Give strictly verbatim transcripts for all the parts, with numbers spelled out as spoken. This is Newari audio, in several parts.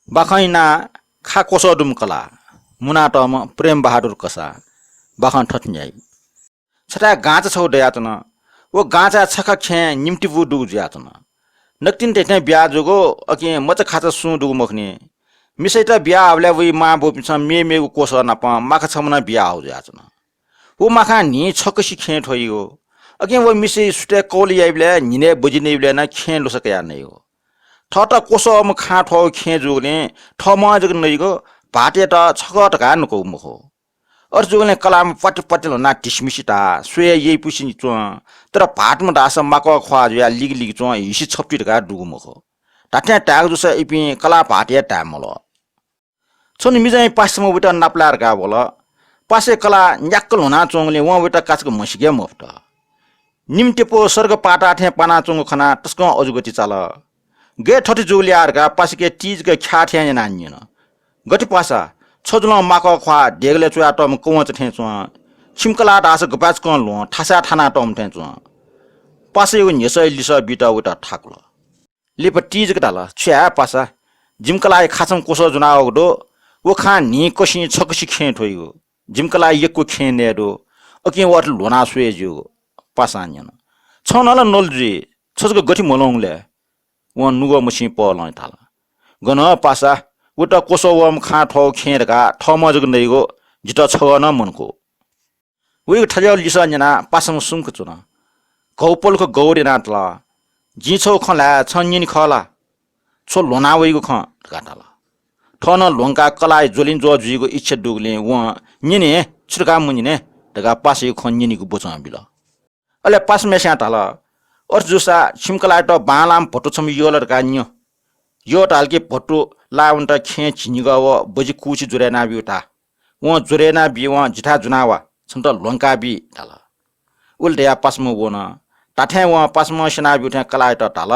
बाखं इनाः खा क्वसः दुम्ह कलाः मुनातःम्ह प्रेम बहादुर कसाः बाखं थथे न्ह्याइ। छथाय् गांचा छगू दयाच्वन। व गांचाय् छखा खेँय् निम्तिपू दुगु जुयाच्वन। नकतिनि थेथें बिया जूगु, अकिं मचा खाचा सुं दुगु मखुनि। मिसायात बिया हःबलय् वइ मां बौपिन्सं मेमेगु क्वसः नाप माखा छम्ह नं बिया हःगु जुयाच्वन। व माखां न्हि छकसि खेँय् थ्वइगु। अकिं व मिसाया सुथय् कौल याइबलय् न्हिनय् बजि नइबलय् नं खेँय् ल्वसा कयाः नइगु। थःत क्वसःम्ह खां थ्वःगु खेँय् जूगुलिं थःम्हं जक नइगु, भाःतयात छकः धकाः नकूगु मखु। अथे जूगुलिं कलाःम्ह प्वाति प्वाति ल्ह्वनाः धिसिमिसि धाः, स्वये यइपुसे च्वं, तर भाःतम्ह धाःसा माकः ख्वाः जुयाः लिगि लिगि च्वं, हिसि छप्ति धकाः दुगु मखु। धात्थें धायेगु जूसा इपिं कलाः भाःतयात धाये मल्वः। छन्हु मिजंया पासाम्ह वइत नापलाये धकाः वल। पासाया कलाः न्याक्क ल्ह्वनाच्वंगुलिं वं वइत काचाक्क म्हसीके मफुत। निम्तिपू सर्ग पाताः थें पानाच्वंगु खनाः तसकं अजूगति चाल। गय् थथे जूगु ले धकाः पासाके तीजक ख्याः थें यानाः न्यन। गथे पासा, छ जुलं माकः ख्वाः देगलय् च्वयातःम्ह कवंचा थें च्वं। छिमि कलाः धाःसा गपाय् चुकं ल्ह्वं थासाय् थानातःम्ह थें च्वं। पासायागु न्ह्यसःया लिसः बीत वइत थाकुल। लिपा तीजक धाल, छु याये पासा, जिमि कलाःया खाचाम्ह क्वसः ज्वनावःगु दु। व खां न्हि कसिं छकसि खेँय् थ्वइगु। जिमि कलाः यक्व खेँय् नये दु। अकिं व अथे ल्ह्वनाः स्वये ज्यूगु। पासां न्यन, छं नं ला नल जुइ, छ जक गथे मल्वंगु ले? वं नुगः मछिं पहलं धाल, गन पासा, वइत क्वसः वःम्ह खां थ्वःगु खेँय् धकाः थःम्हं जक नइगु, जितः छगः नं मनकू। वइगु थज्याःगु लिसः न्यनाः पासाम्ह सुम्क च्वन। घौ पलख गौर यानाः धाल, जिं छगू खँ ल्हाये, छं न्यने खः ला? छ्व ल्ह्वना वइगु खँ धकाः धाल। थः नं ल्ह्वंकाः कलाःया ज्वलिंज्वः जुइगु इच्छा दुगुलिं वं न्यने, छु धकाः मन्यने धकाः पासायागु खँ न्यनीगु वचं बिल। अले पासाम्हय्स्यां धाल, अथे जूसा छिमि कलाःयात बांलाःम्ह भट्टु छम्ह यः ला धकाः न्यँ। यः धाल कि भट्टु लाः वनेत खेँय् झिंनिगः व बजि कुछि ज्वरय् यानाब्यु धा। वं ज्वरय् यानाबीवं जिथाय् ज्वनाः वा, छन्त ल्ह्वंकाबी धाल। उलि धयाः पासाम्ह वन। धात्थें वं पासाम्हं स्यनाब्यू थें कलाःयात धाल।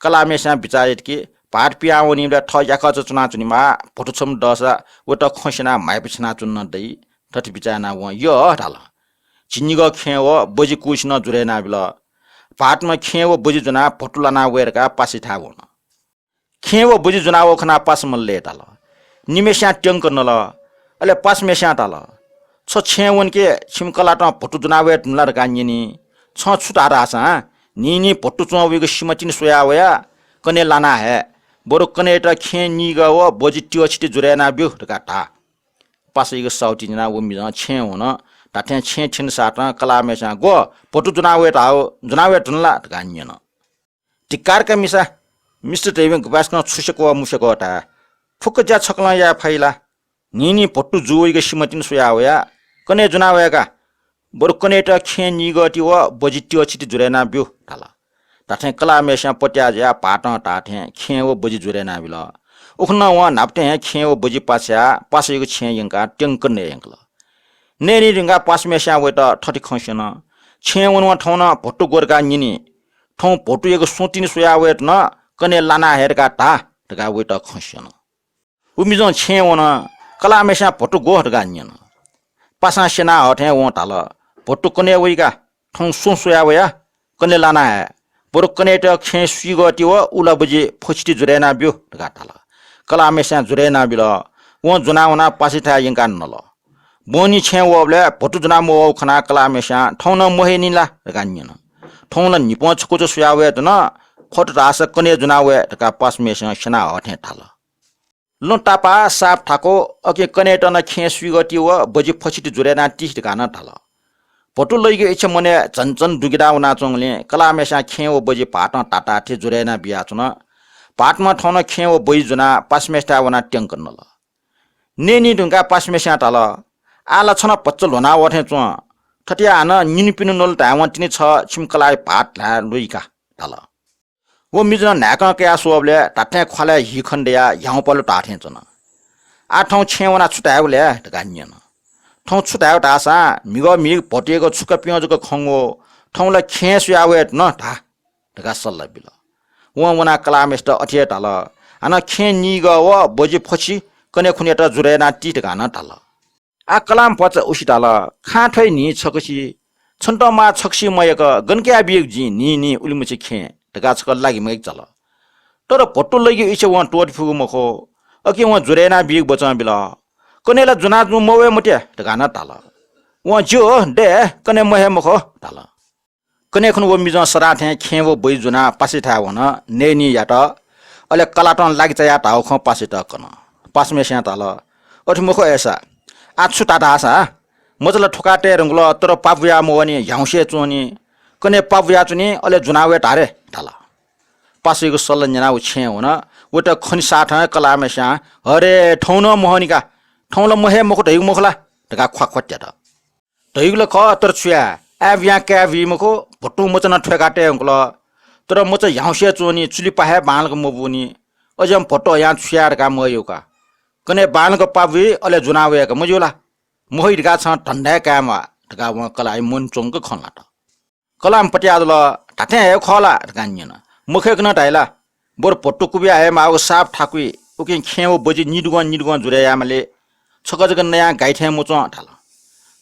कलाःम्हय्स्यां बिचाः यात कि भाःत पिहां वनीबलय् थः याकःचा च्वनाच्वनेमाः, भट्टु छम्ह दःसा वइत खँ स्यनाः म्हाइपु छ्यनाच्वने नं दइ। थथे बिचाः यानाः वं यः धाल। झिंनिगः खेँय् व बजि कुछि नं ज्वरय् यानाबिल। भाःतम्ह खेँय् व बजि ज्वनाः भट्टु लानाः वये धकाः पासायाथाय् वन। खेँय् व बजि ज्वनाः वःगु खनाः पासाम्हं लय्ताल। निम्हय्स्यां त्यंक नल। अले पासाम्हय्स्यां धाल, छ छेँय् वनके छिमि कलातं भट्टु ज्वनाः वये धुन ला धकाः न्यनी। छं छु धाः धाःसां, न्हिं न्हिं भट्टु च्वं वइगु सिमा तिनि स्वयाः वया, कन्हय् लाना हये। बरु कन्हय्‌यात खेँय् नीगः व बजि तिगः छिति ज्वरय् यानाब्यु धकाः धा। पासायागु साहुति न्यनाः व मिजं छेँय् वन। धात्थें छेँय् थ्यनेसातं कलाःम्हय्स्यां ग्व भट्टु ज्वनाः वये धाःगु, ज्वनाः वये धुन ला धकाः न्यन। धिक्कार का मिसा, मिस्त धइपिं गुपाय्सकं छु स्यकः मस्यकः धाये। फुक्क ज्या छकलं याये फइ ला? न्हिं न्हिं भट्टु जू वइगु सिमा तिनि स्वयाः वया, कन्हय् ज्वनाः वये का। बरु कन्हय्‌यात खेँय् नीगः ति व बजि तिगः छिति ज्वरय् यानाब्यु धाल। धात्थें कलाःम्हय्स्यां पत्याः जुयाः भाःतं धाःथें खेँय् व बजि ज्वरय् यानाबिल। उखुन्हु वं न्हापाथें खेँय् व बजि पाछ्याः पासायागु छेँय् यंकाः त्यंक नये यंकल। नये नीधुंकाः पासाम्हय्स्यां वइत थथे खँ स्यन, छेँय् वनेवं थौं नं भट्टु ग्व धकाः न्यनी। थौं भट्टुयागु सुं तिनि स्वयाः वये धुन, कन्हय् लाना हये धकाः धा धकाः वइत खँ स्यन। व मिजं छेँय् वन। कलाःम्हय्स्यां भट्टु ग्व धकाः न्यन। पासां स्यना हःथें वं धाल, भट्टु कन्हय् वइ का, थौं सुं स्वयाः वया, कन्हय् लाना हये। बरु कन्हय्‌यात खेँय् स्वीगः ति व उला बजि फछि ति ज्वरय् यानाब्यु धकाः धाल। कलाःम्हय्स्यां ज्वरय् यानाबिल। वं ज्वनाः वनाः पासायाथाय् यंकाः नल। बहनी छेँय् वःबलय् भट्टु ज्वनाः मवःगु खनाः कलाःम्हय्स्यां थौं नं महय् नि ला धकाः न्यन। थौं ला न्हिपं छकूचा स्वयाः वये धुन, खः धाःसा कन्हय् ज्वनाः वये धकाः पासाम्हय्स्यां स्यना हःथें धाल। लँ तापाः साप थाकु, अकिं कन्हय्‌यात नं खेँय् स्वीगः ति व बजि फछि ति ज्वरय् यानाः ति धकाः नं धाल। भट्टु लइगु इच्छा मनय् झन झन दुगिदा वनाच्वंगुलिं कलाःम्हय्स्यां खेँय् व बजि भाःतं ताताः थें ज्वरय् यानाः बियाच्वन। भाःतम्हं थौं नं खेँय् व बजि ज्वनाः पासाम्हय्स्याथाय् वनाः त्यंक नल। नये नीधुंकाः पासाम्हय्स्यां धाल, आः ला छ नं भचा ल्ह्वनाः वःथें च्वं। थथे याः हानं निन्हु पिन्हु नल धायेवं तिनि छ छिमि कलाःया भाःत ल्हाये ल्वइ का धाल। व मिजं न्हाय्कं कयाः स्वःबलय् धात्थें ख्वालय् हि खनेदयाः ह्याउँपालु धाःथें च्वन। आः थौं छेँय् वनाः छु धायेगु ले धकाः न्यन। थौं छु धायेगु धाःसां म्हिगः म्हिगः भट्टुयागु छुका प्यं जक खंगु, थौं ला खेँय् स्वयाः वये धुन धा धकाः सल्लाह बिल। वं वनाः कलाःम्हय्सित अथे हे धाल। हानं खेँय् नीगः व बजि फछि कन्हय् खुन्हय्त ज्वरय् यानाः ति धकाः नं धाल। आः कलाःम्ह भचा उसि धाल, खां थ्वइ न्हि छकसि, छन्त माः छकसि मयक गन कयाः बियेगु जिं न्हि न्हि उलिमछि खेँ धकाः छकः लागि मयक चाल। तर भट्टु लइगु इच्छा वं त्वःते फुगु मखु। अकिं वं ज्वरय् यानाबीगु वचं बिल। कन्हय् ला ज्वनाः तुं मवये मते धकाः नं धाल। वं ज्यू दे, कन्हय् म्हये मखु धाल। कन्हय् खुन्हु व मिजं सदां थें खेँय् व ब्वजि ज्वनाः पासाथाय् वन, नयेनी यात। अले कलातं लागि चायाः धाःगु खँ पासायात कन। पासाम्हेस्यां धाल, अथे मखु अय्सा, आः छु धाल धाःसा, मचा ला थ्वकाः तये धुंकल, तर पाः बुया मवःनि, ह्याउँसे च्वंनि, कन्हय् पाः बुयाच्वनी, अले ज्वना वये धारे धाल। पासायागु सल्लाह न्यनाः व छेँय् वन। वयात खनेसाथं कलाम्हेस्यां, हरे, थौं नं म्हःनि का, थौं ला म्हये मखु धइगु मखु ला धकाः ख्वाख्वात्यात। धइगु ला खः, तर छु याये, आय् बियां काये बी मखु, भत्तुं मचा नं थ्वय्काः तये धुंकल। तर मचा ह्याउँसे च्वंनि, चुलिपा हे बांलाक मबूनि। अझ भत्तु हयां छु याये धकाः मयू का। कन्हय् बांलाक पाः बुइ, अले ज्वना वये का, मज्यू ला? म्हइ धकाः छं धन्दा हे काये म्वाः धकाः वं कलाःया मन च्वंक खँ ल्हात। कलाःम्ह पत्याः जुल। धात्थें हे खः ला धकाः न्यन। मखुगु नं धाइ ला? बरु भत्तु कुबिया हयेमाःगु साप थाकुइ, उकिं खेँय् व ब्वजि निदुगं निदुगं ज्वरय् यायेमाली। छकः जक नयां गाइ थें मच्वं धाल।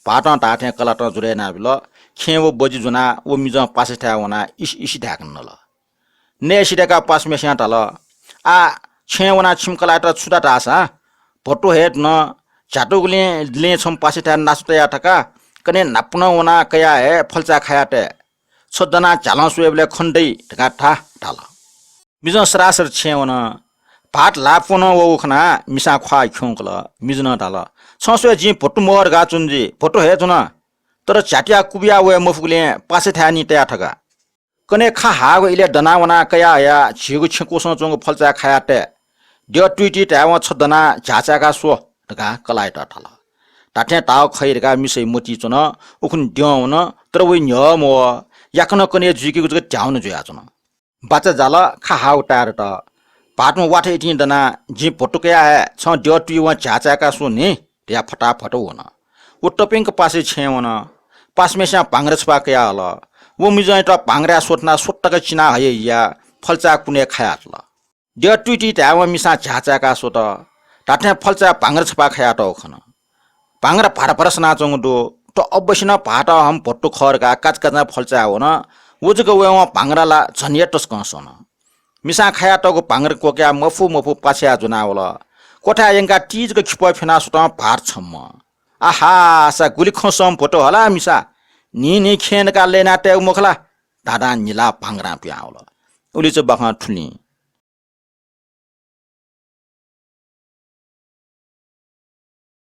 भाःतं धाःथें कलातं ज्वरय् यानाबिल। खेँय् व ब्वजि ज्वनाः व मिजं पासाथाय् वनाः इसि इसि धाय्कन नल। नये सिधय्काः पासाम्हेस्यां धाल, आः छेँय् वनाः छिमि कलाःयात छु धाल धाःसा, भत्तु हये धुन, झ्यातुगुलिं दिलें छम्ह पासाथाय् नासु तया थकाः कन्हय् न्हापा नं वनाः कयाः हे फल्चाय् खाया तये। छ दनाः झ्यालं स्वयेबलय् खने दइ धकाः धा धाल। मिजं सरासर छेँय् वन। भाःत ल्हाः प्वनं वःगु खनाः मिसां ख्वाः खिउँकल। मिजनं धाल, छं स्वये जिं भत्तु म्हः धकाः च्वने जुइ, भत्तु हये धुन, तर झ्यातुया कुबिया वये मफुगुलिं पासाथाय् निं तया थका। कन्हय् खा हाःगु इलय् दनाः वनाः कयाः हयाः झीगु छेँ क्वसं च्वंगु फल्चाय् खाया तये। द्यः तुइति धायेवं छ दनाः झ्याः चाय्काः स्व धकाः कलाःयात धाल। धात्थें धाःगु खइ धकाः मिसाया मतिइ च्वन। उखुन्हु द्यं वन, तर वइ न्ह्यः मवः। याकनं कन्हय् जुइकेगु जक ध्याउन जुयाच्वन। बाचा जाल, खा हाःगु ताये दत। भाःतं वाथय् इतिं दनाः जिं भत्तु कया हये, छं द्यः तुइवं झ्याः चाय्काः स्व नि धयाः फटाफट वन। व तप्यंक पासाया छेँय् वन। पासाम्हेस्यां भांग्रा छपा कयाहल। व मिजंयात भांग्राय् स्वथनाः स्वतक चिना हये हियाः फल्चाय् कुनय् खाया तल। द्यः तुइति धायेवं मिसां झ्याः चाय्काः स्वत। धात्थें फल्चाय् भांग्रा छपा खायातःगु खन। भांग्रा भारा भारा सनाच्वंगु दु। थ्व अवश्य नं भाःतं हःम्ह भत्तु खः धकाः काचाकाचां फल्चाय् वन। व जक वयेवं भांग्रा ला झन हे तसकं सन। मिसां खायातःगु भांग्रा क्वकयाः मफु मफु पाछ्याः ज्वनावल। क्वथाय् यंकाः ति जक खिपः फ्यनाः स्वतं भाःत छम्ह। आहा, सा गुलि खँ सःम्ह भत्तु हला मिसा, न्हिं न्हिं खेँ नकाः लय्नातयेगु मखु ला? धाधां न्हिलाः भांग्रां पिहां वल। उलिचा बाखं थुलिं।